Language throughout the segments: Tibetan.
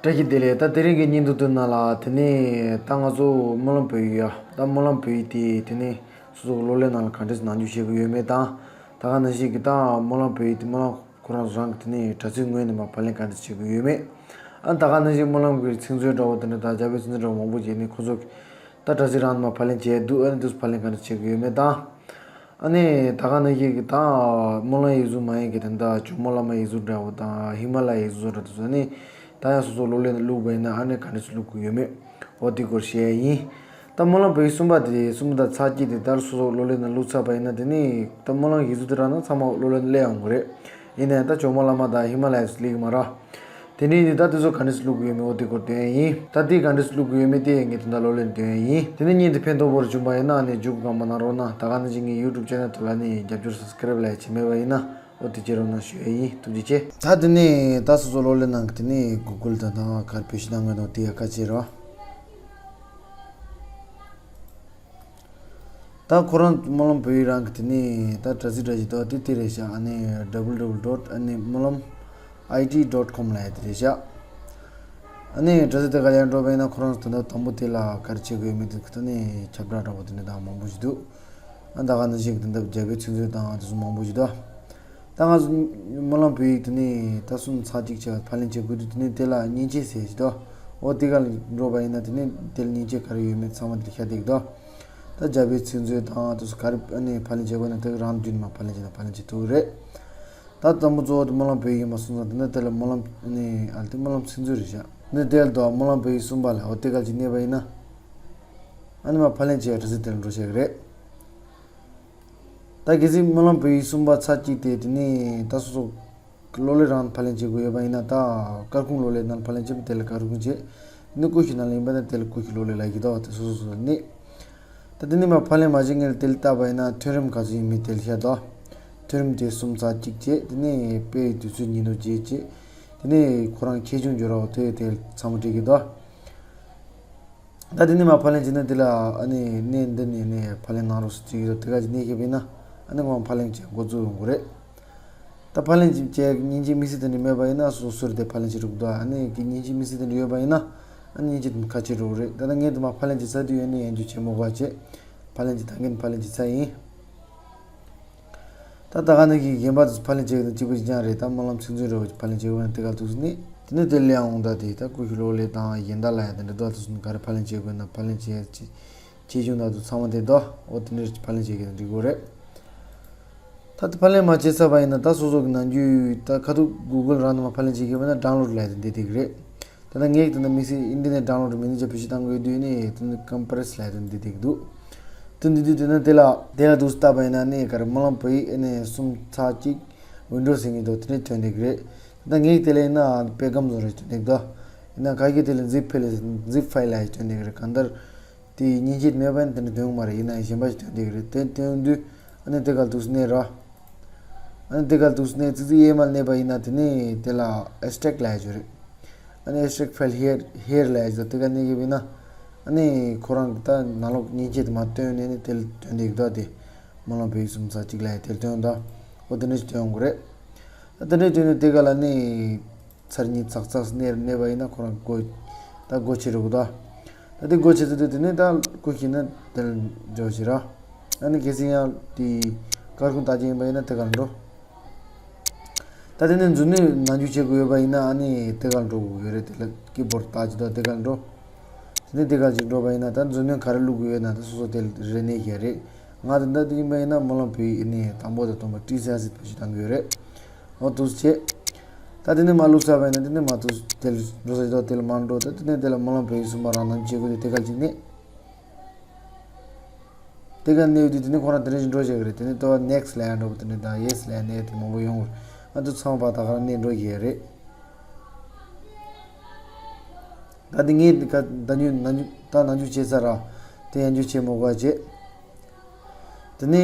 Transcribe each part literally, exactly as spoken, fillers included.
བཀྲ་ཤིས་བདེ་ལེགས། ད་དེ་རིང་གི་བརྙན་ཐུང་དེ་ནང་ལ་དེ་ནས་ད་ང་ཚོ་སྨོན་ལམ་བོད་ཡིག་ཡ། ད་སྨོན་ལམ་བོད་ཡིག་དེ་དེ་ནས་སོ་སོ་གློག་ཀླད་ནང་ལ་ག་འདྲས་ནང་འཇུག་བྱེད་དགོས་ཡོད་མེད་དང་། ད་ག་ནང་བཞིན་གྱི་ད་སྨོན་ལམ་བོད་ཡིག་དེ་སྨོན་ལམ་ཁོ་རང་རང་གི་དེ་ནས་དྲ་ཚིགས་ངོས་ནས་མར་ཕབ་ལེན་ག་འདྲས་བྱེད་དགོས་ཡོད་མེད། ཨ་ད་ག་ནང་བཞིན་སྨོན་ལམ་གྱི་ཚིག་མཛོད་འདྲ་བོ་དེ་འདྲ་དང་རྒྱ་བོད་ཚིག་མཛོད་འདྲ་བོ་མང་པོ་བྱས་ནས་ཁོ་ཚོ་ད་དྲ་ཚིགས་རང་ནས་མར་ཕབ་ལེན་བྱས་འདུག་ཨ་ནི་དེ་ཚོ་ཕབ་ལེན་ག་འདྲས་བྱེད་དགོས་ཡོད་མེད་དང་། ཨ་ནི་ད་ག་ནང་བཞིན་གྱི་ད་སྨོན་ལམ་ཡིག་གཟུགས་མ་ཡིན་གྱི་དེ་འདྲ་ཇོ་མོ་བླ་མ་ཡིག་གཟུགས་འདྲ་བོ་དང་ཧི་མ་ལ་ཡ་ཡིག་གཟུགས་འདྲ་དེ་ཚོ་ནི་ད་ཡང་སོ་སོ་གློག་ཀླད་ནང་བླུགས་པ་ཡིན་ན་ཨ་ནི་ག་འདྲས་སེ་བླུགས་དགོས་ཡོད་མེད། འོ་དེ་སྐོར་བཤད་ཡ་ཡིན། ད་སྨོན་ལམ་བོད་ཡིག་གསུམ་པ་དེ་གསུམ་དང་ཚར་གཅིག་དེ་ད་སོ་སོ་གློག་ཀླད་ནང་བླུགས་ཚར་བ་ཡིན་ན་དེ་ནི་ད་སྨོན་ལམ་ཡིག་གཟུགས་དེ་རག་ན་ཚང་མ་གློག་ཀླད་ནང་སླེབས་ཡོང་གི་རེད། ཡིན་ནའི་ད་ཇོ་མོ་བླ་མ་དང་ཧི་མ་ལ་ཡ་སླེབས་ཀྱི་མ་རེད། དེ་ནས་འདི་ད་དེ་ཚོ་ག་འདྲས་སེ་བླུགས་དགོས་ཡོད་མེད་འོ་དེ་སྐོར་སྟོན་ཡ་ཡིན། ད་དེ་ག་འདྲས་སེ་བླུགས་དགོས་ཡོད་མེད་དེ་ངས་ད་ལྟ་གློག་ཀླད་ནང་སྟོན་ཡ་ཡིན། དེ་ནས་བརྙན་དེ་ཕན་ཐོགས་པོ་རེ་བྱུང་པ་ཡིན་ན་ཨ་ནི་མཇུག་གང་མ་གནང་རོགས་གནང་། ད་ག་ནང་བཞིན་ངའི་ཡུ་ཊུབ་ཆེ་ནལ་དེ་ལ་ནི་རྒྱབ་སྐྱོར་སབ་སི་ཀེ་རེབ་ལ་ཡ་བྱས་མེད་པ་ཡིན་ན་འོ་དེ་བྱེད་རོགས་གནང་ཞུ་ཡ་ཡིན། ཐུགས་རྗེ་ཆེ། ད་དེ་ནས་ད་སོ་སོ་གློག་ཀླད་ནང་གི་དེ་ནས་གུ་གུལ་དང་ད་ག་རེ་བེད་སྤྱོད་གཏང་དགོས་དང་དེ་ཡ་ག་བྱེད་རོགས། ད་ཁོ་རང་སྨོན་ལམ་བོད་ཡིག་རང་གི་དེ་ནས་ད་དྲ་ཚིགས་འདྲ་ཞིག་འདུག་དེ་དེ་རེད་ཤག་ཨ་ནི་W W W dot ཨ་ནི་སྨོན་ལམ་I T dot com ལབ་ཡ་དེ་རེད་ཤག་ཨ་ནི་དྲ་ཚིགས་དེ་ག་ལ་འགྲོ་བ་ཡིན་ན་ཁོ་རང་ད་ལྟ་དང་པོ་དེ་ལ་ག་རེ་བྱེད་དགོས་ཡོད་མེད་དེ་ཁོ་ད་ནི་ཁྱབ་བསྒྲགས་འདྲ་པོ་དེ་འདྲ་དང་མང་པོ་ཞིག་འདུག་ཨ་ད་ག་ནང་བཞིན་གྱི་དེ་འདྲ་རྒྱ་བོད་ཚིག་མཛོད་དང་དེ་ཚོ་མང་པོ་ཞིག་འདུག་ད་ང་ཚོ་སྨོན་ལམ་བོད་ཡིག་དེ་ནས་ད་གསུམ་ཚར་གཅིག་བྱས་ཕབ་ལེན་བྱེད་དགོས་དུས་དེ་ནས་དེ་ལ་མཉེན་ཆས་ཟེར་གྱི་འདུག་འོ་དེ་ག་ལ་འགྲོ་བ་ཡིན་ན་དེ་ནས་དེ་ལ་མཉེན་ཆས་ག་རེ་ཡོད་མེད་ཚང་མ་དེ་ལ་ཤར་བསྡད་ཀྱི་འདུག་ད་རྒྱ་བོད་ཚིག་མཛོད་དང་དེ་ཚོ་ག་རེ་ཨ་ནི་ཕབ་ལེན་བྱེད་དགོས་ན་དེ་ག་རང་བསྡུས་ནས་མར་ཕབ་ལེན་བྱས་ན་ཕབ་ལེན་བྱེད་ཐུབ་ཀྱི་རེད། ད་དང་པོ་གཙོ་བོ་དེ་སྨོན་ལམ་བོད་ཡིག་མ་སོང་ཙང་དེ་ནས་དེ་ལ་སྨོན་ལམ་ཨ་ནི་ཨ་ལ་དེ་སྨོན་ལམ་ཚིག་མཛོད་རེད་བཞག་ནི་དེ་ལ་འདུག་སྨོན་ལམ་བོད་ཡིག་གསུམ་པ་ལ་འོ་དེ་ག་ལ་ཅིག་མནན་པ་ཡིན་ན་ཨ་ནི་མར་ཕབ་ལེན་བྱས་དྲ་ཚིགས་དེ་ལ་འགྲོ་བྱེད་ཀྱི་རེད། ད་གལ་སྲིད་སྨོན་ལམ་བོད་ཡིག་གསུམ་པ་ཚར་གཅིག་དེ་དེ་ནས་ད་སོ་སོ་གློག་ཀླད་རང་ཕབ་ལེན་བྱེད་དགོས་ཡོད་པ་ཡིན་ན་ད་སྐར་ཁུང་གློག་ཀླད་ནང་ཕབ་ལེན་བྱེད་པ་དེ་ལ་སྐར་ཁུང་བྱེད། ནི་ཀུ་ཤུ་ནང་ལ་ཡིན་པ་ན་དེ་ལ་ཀུ་ཤུ་གློག་ཀླད་ལབ་ཀྱི་འདུག་དེ་སོ་སོ་སོ་ནི། ད་དེ་ནས་མར་ཕབ་ལེན་མ་བྱེད་སྔོན་ལ་དེ་ལ་བལྟས་པ་ཡིན་ན་ཐོན་རིམ་ག་ཚོད་ཡིན་མིན་དེ་ལ་ཤར་འདུག་ཐོན་རིམ་དེ་གསུམ་ཚར་གཅིག་བྱས་དེ་ནས་དཔེ་ཡི་དུས་ཚོད་ཉིན་དུ་བརྗེ་བྱས་དེ་ནས་ཁོ་རང་ཁྱེར་ཆུང་འགྱུར་བ་དེ་དེ་ཚང་མ་འགྲིག་གི་འདུག་ད་དེ་ནས་མར་ཕབ་ལེན་བྱས་ན་དེ་ལ་ཨ་ནི་གནས་འདི་ནས་ནས་ཕབ་ལེན་གནང་རོགས་ཟེར་གྱི་འདུག་དེ་ག་ཅིག་གནས་ཤེས་པ་ཡིན་ན་ཨ་ནི་ཁོང་ཕབ་ལེན་བྱེད་འགོ་བཙུགས་ཡོང་གི་རེད། ད་ཕབ་ལེན་བྱེད་མཁན་གྱི་མི་སེར་དེ་འདྲ་མེད་པ་ཡིན་ན་སོ་སོར་དེ་ཕབ་ལེན་བྱེད་རུག་འདུག་ཨ་ནི་གི་མཉེན་ཆས་མི་སེར་དེ་འདྲ་ཡོད་པ་ཡིན་ན་ཨ་ནི་མཉེན་ཆས་དེ་ཁ་ཕྱེ་རུག་རེད། ད་ལྟ་ངས་དེ་མར་ཕབ་ལེན་བྱེད་ཚར་དུས་ཡོད་ནི་ཡན་རྒྱུ་བྱེད་མོ་ག་བྱེད། ཕབ་ལེན་བྱེད་ད་ངས་ཕབ་ལེན་བྱེད་ཚར་ཡིན། ད་ད་ག་ནང་གི་རྒན་པ་དེ་ཚོ་ཕབ་ལེན་བྱེད་དགོས་ན་གཅིག་པ་གཅིག་རྐྱང་རེད། ད་སྨོན་ལམ་ཚིག་མཛོད་འདྲ་བོ་ཕབ་ལེན་བྱེད་དགོས་ན་དེ་ག་འདུག་ཟེར་ནས་དེ་ནས་དེ་ལས་འོང་ད་དེ་ད་ཀུ་ཤུ་གློག་ཀླད་དང་ཡིན་ད་ལ་ཡ་དེ་འདྲ་འདུག་དེ་ཚོ་ག་རེ་ཕབ་ལེན་བྱེད་དགོས་ན་ཕབ་ལེན་བྱེད་ཆེ་ཆུང་དང་དུ་ཚང་མ་དེ་དོ་འོ་དེ་འདྲ་ཕབ་ལེན་བྱེད་དགོས་ན་འགྲིག་གི་རེད། ད་ལྟ་ཕབ་ལེན་མ་བྱས་ཚར་བ་ཡིན་ན་ད་སོ་སོ་གི་ནང་རྒྱུད་ད་ཁ་ཐུག་གུ་གལ་རང་ནང་མ་ཕབ་ལེན་བྱེད་དགོས་པ་ན་ཌའུན་ལོཌ་ལབ་ཡ་དེ་འདི་དེ་གི་རེད། ད་ལྟ་ངས་ད་ལྟ་དམིགས་བསལ་ཨིན་ཊར་ནེཊ་ཌའུན་ལོཌ་མེ་ནེ་ཇར་བེད་སྤྱོད་གཏང་དགོས་དུས་ནི་ད་ལྟ་ཀམ་པི་རེ་སི་ལབ་ཡ་དེ་འདི་དེ་གི་འདུག་དེ་འདི་དུས་དེ་ན་དེ་ལ་དེ་ལ་འདུག་སེ་བལྟས་པ་ཡིན་ན་ནི་ག་རེ་སྨོན་ལམ་བོད་ཡིག་ཨ་ནི་གསུམ་ཚར་གཅིག་ཝིན་ཌོ་ཟེར་གྱི་འདུག་དེ་འདྲས་ཐོན་བསྡད་གི་རེད། ད་ངས་དེ་ལ་ཡིན་ན་པད་སྒམ་བཟོ་རེ་ཐོན་བསྡད་གི་འདུག་ཡིན་ན་ག་གི་དེ་ལ་ཛིབ་ཕའིལ་ཛིབ་ཕའིལ་ལབ་ཡ་ཐོན་བསྡད་གི་རེད། གང་ལྟར་དེ་མཉེན་ཆས་མེད་པ་ཡིན་དེ་འདྲ་ཐོན་གི་མ་རེད། ཡིན་ན་ཡང་གཞན་པ་ཞིག་ཐོན་བསྡད་གི་རེད། དེ་ཐོན་དུས་ཨ་ནི་དེ་ག་ལ་འདུག་སེ་གནོན་ར། ཨ་ནི་དེ་ག་ལ་འདུག་སེ་གནོན་ཙིག་ཙིག་གཡས་མར་གནོན་པ་ཡིན་ན་དེ་ནས་དེ་ལ་ཨེབ་སི་ཊེག་ལབ་ཡ་ཅིག་ཡོད་རེད། ཨ་ནི་ཨེབ་སི་ཊེག་ཕའིལ་ཧེར་ཧེར་ལབ་ཡ་ཅིག་དེ་ག་གནོན་གི་ཡིན་ན་ཨ་ནི་ཁོ་རང་གི་ད་ནང་ལོགས་མཉེན་ཆས་དེ་མར་བཏོན་ནས་ནི་དེ་ལ་ཐོན་བསྡད་གི་འདུག་དེ་སྨོན་ལམ་བོད་ཡིག་གསུམ་ཚར་གཅིག་ལབ་ཡ་དེ་ལ་ཐོན་འདུག་འོ་དེ་འདྲ་ཞིག་ཐོན་ཡོང་གི་རེད། ད་དེ་འདྲ་ཐོན་ནས་དེ་ག་ལ་ནི། ཚར་གཉིས་ཚག་ཚག་སེ་གནོན་གནོན་པ་ཡིན་ན་ཁོ་རང་སྒོ་ད་སྒོ་ཕྱེ་རུག་ད། ད་དེ་སྒོ་ཕྱེ་ཚར་དུས་དེ་ནས་ད་སྒོ་ཕྱེ་ན་དེ་ལ་འགྲོ་ཞེས་ར། ཨ་ནི་གལ་སྲིད་ཡང་དེ་སྐར་ཁུང་ལྟ་ཅན་ཡིན་པ་ཡིན་ན་དེ་ག་ལ་འགྲོ། ད་དེ་ནས་མཛུབ་གནོན་ནང་འཇུག་བྱེད་དགོས་ཡོད་པ་ཡིན་ན་ཨ་ནི་དེ་ག་ལ་འགྲོ་དགོས་ཡོད་རེད། དེ་ལ་ཀི་བོར་ཌི་ལྟ་ཅི་ད་དེ་ག་ལ་འགྲོ། དེ་ནས་དེ་ག་ཅིག་འགྲོ་བ་ཡིན་ན་ད་མཛུབ་གནོན་ག་རེ་བླུག་དགོས་ཡོད་ན་ད་སོ་སོ་དེ་རེ་གནོན་བྱས་རེད། ང་ད་ལྟ་དེ་ཡིན་པ་ཡིན་ན་སྨོན་ལམ་བོད་ཡིག་ནས་དང་པོ་དང་སྟོང་པ་ཏི་སི་ཨར་སི་བེད་སྤྱོད་གཏང་གི་ཡོད་རེད། འོ་འདུག་སེ་བྱས། ད་དེ་ནས་མར་བླུགས་ཚར་བ་ཡིན་ན་དེ་ནས་མར་འདུག་སེ་དེ་ལ་འགྲོ་ས་ཡོད་དོ། དེ་ལ་མར་འགྲོ། ད་དེ་ནས་དེ་ལ་སྨོན་ལམ་བོད་ཡིག་གསུམ་པ་རང་ནང་བྱེད་དགོས་དུས་དེ་ག་ཅིག་གནོན། དེ་ག་གནོན་དུས་དེ་ནས་ཁོ་རང་དེ་འདྲ་ཞིག་འགྲོ་བྱེད་ཀྱི་རེད། དེ་ནས་ལྟོ་བ་ནེག་སི་ཊི་ལབ་ཡ་འདྲ་པོ་དེ་འདྲ་དང་ཡེ་སི་ལབ་ཡ་ནས་དེ་མང་པོ་ཡོང་གི་རེད། ཨ་འདུག་ཚང་མ་ད་ག་རང་གནོན་འགྲོ་བྱེད་ཀྱི་རེད། ད་དེ་ངས་ད་ཉུ་ན་ཉུ་ད་ནང་འཇུག་བྱས་ཚར་ར། དེ་ཡན་འཇུག་བྱེད་མོ་ག་བྱེད། དེ་ནས་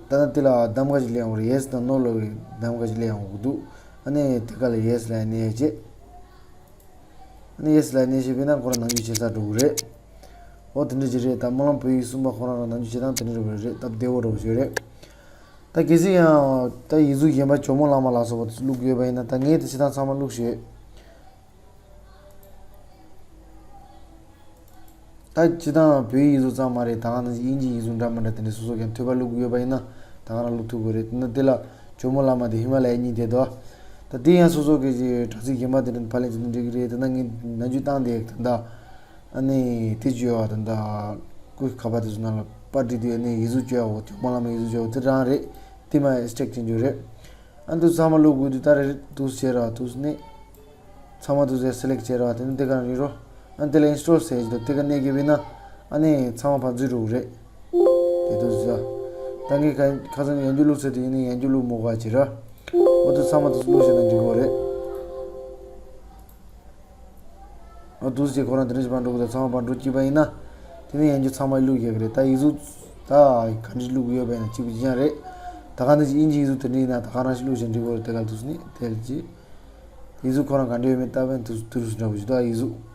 ད་ནི་དེ་ལ་གདམ་ག་ཞིག་སླེབས་ཡོང་རེད། ཡེ་སི་དང་ནོ་ལབ་པའི་གདམ་ག་ཞིག་སླེབས་ཡོང་གི་འདུག་ཨ་ནི་དེ་ག་ལ་ཡེ་སི་ལབ་ནས་བྱེད། ཨ་ནི་ཡེ་སི་ལབ་ནས་བྱེད་པས་ན་ཁོ་རང་ནང་འཇུག་བྱེད་ས་འགྲོ་གི་རེད། འོ་དེ་འདྲ་ཅིག་རེད། ད་སྨོན་ལམ་བོད་ཡིག་གསུམ་པ་ཁོ་རང་རང་ནང་འཇུག་བྱེད་སྟངས་དེ་འདྲ་རེད། སྟབས་བདེ་བོ་འདྲ་བོ་ཞིག་རེད། ད་གལ་སྲིད་ཡང་ད་ཡིག་གཟུགས་གཞན་པ་ཇོ་མོ་གླང་མ་ལ་སོགས་པ་དེ་ཚོ་བླུགས་ཡོད་པ་ཡིན་ན་ད་ངས་དེ་བྱེད་སྟངས་ཚང་མ་བླུགས་ཤོད། ད་སྤྱིར་བཏང་བོད་ཡིག་གཟུགས་ཙམ་མ་རེད། ད་ག་ནང་བཞིན་དབྱིན་ཇིའི་ཡིག་གཟུགས་འདྲ་མི་འདྲ་དེ་འདྲ་སོ་སོ་གི་ཐོས་པ་བླུག་དགོས་ཡོད་པ་ཡིན་ན་ད་ག་རང་བླུག་ཐུབ་ཀྱི་རེད། དེ་ནས་དེ་ལ་ཇོ་མོ་གླང་མ་དེ་ཧི་མ་ལ་ཡའི་གཉིས་དེ་དོ། ད་དེ་ཡང་སོ་སོ་གི་ཅིག་དྲ་ཚིགས་གཞན་པ་དེ་འདྲ་ཕབ་ལེན་བྱེད་ན་འགྲིག་གི་རེད། དེ་ན་ངས་ནམ་རྒྱུན་བཏང་དེ་ད་ལྟ་ཨ་ནི་དེ་བཅོས་པ་ད་ལྟ་སྐུ་ཁ་པར་དེ་ཚོ་ནང་ལ་པར་བྲིས་དུས་ཨ་ནི་ཡིག་གཟུགས་བཅོས་པ་ཇོ་མོ་གླང་མ་ཡིག་གཟུགས་བཅོས་པ་དེ་རང་རེད། དེ་མ་སི་ཊེག་ཅན་ཅིག་རེད། ཨ་འདུག་ཚང་མ་བླུག་དགོས་དུས་ད་རེ་རེ་འདུག་བྱས་ར་འདུག་ནས། ཚང་མ་འདུག་ཟེར་སེ་ལེག་བྱས་ར་དེ་ནས་དེ་ག་རང་རེད་རོ། ཨ་དེ་ལ་ཨིན་སི་ཊོལ་ཟེར་གྱི་འདུག་དེ་ག་གནས་ཀྱི་བས་ན་ཨ་ནི་ཚང་མ་ཕར་འཛུལ་འགྲོ་གི་རེད། དེ་འདུག་ཟེར། ད་ངས་ཁ་ཁ་སང་ཡང་རྒྱུ་བླུག་ཚར་དུས་ཡིན་ནའི་ཡང་རྒྱུ་བླུག་མི་དགོས་པ་བྱས་ར། འོ་དེ་ཚང་མ་འདུག་བླུག་བྱས་ན་འགྲིག་གི་རེད། འོ་འདུག་ཟེར་ཁོ་རང་དེ་འདྲ་ཞིག་ཕར་འགྲོ་གི་འདུག་ཚང་མ་ཕར་འགྲོ་སྐྱིད་པ་ཡིན་ན། དེ་ནས་ཡང་རྒྱུ་ཚང་མ་བླུག་ཡག་གི་རེད། ད་ཡིག་གཟུགས་ད་ག་འདྲ་བླུག་ཡོད་པ་ཡིན་ན་གཅིག་པ་གཅིག་རྐྱང་རེད། ད་ག་ནང་བཞིན་དབྱིན་ཇི་ཡིག་གཟུགས་དེ་འདྲ་ཡིན་ན་ད་ག་རང་ཞིག་བླུག་བྱས་འགྲིག་གི་རེད། དེ་ག་འདུག་ནས་དེ་ལ་ཅི། ཡིག་གཟུགས་ཁོ་རང་ག་འདྲ་ཡོད་མེད་ལྟ་བས་དུས་དུས་འདྲ་བོ་ཞིག་འདུག་ཡིག་གཟུགས།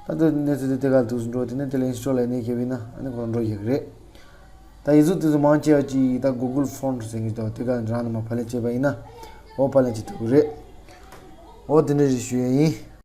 ད་ལྟ་གནས་ཚུལ་དེ་དེ་ག་དུས་འགྲོ་དེ་ནས་དེ་ལ་ཨིན་སི་ཊོལ་ལ་གནས་ཁེལ་བས་ན་ཨ་ནི་ཁོ་རང་འགྲོ་ཡག་རེད། ད་ཡིག་གཟུགས་དེ་ཚོ་མང་ཆེ་བ་ཅིག་ད་གུ་གུལ་ཕོན་ཊི་ཟེར་གྱི་འདུག་དེ་ག་རང་ནས་མར་ཕབ་ལེན་བྱས་པ་ཡིན་ན་འོ་ཕབ་ལེན་བྱེད་ཐུབ་ཀྱི་རེད། འོ་དེ་འདྲ་ཞིག་ཞུ་ཡ་ཡིན།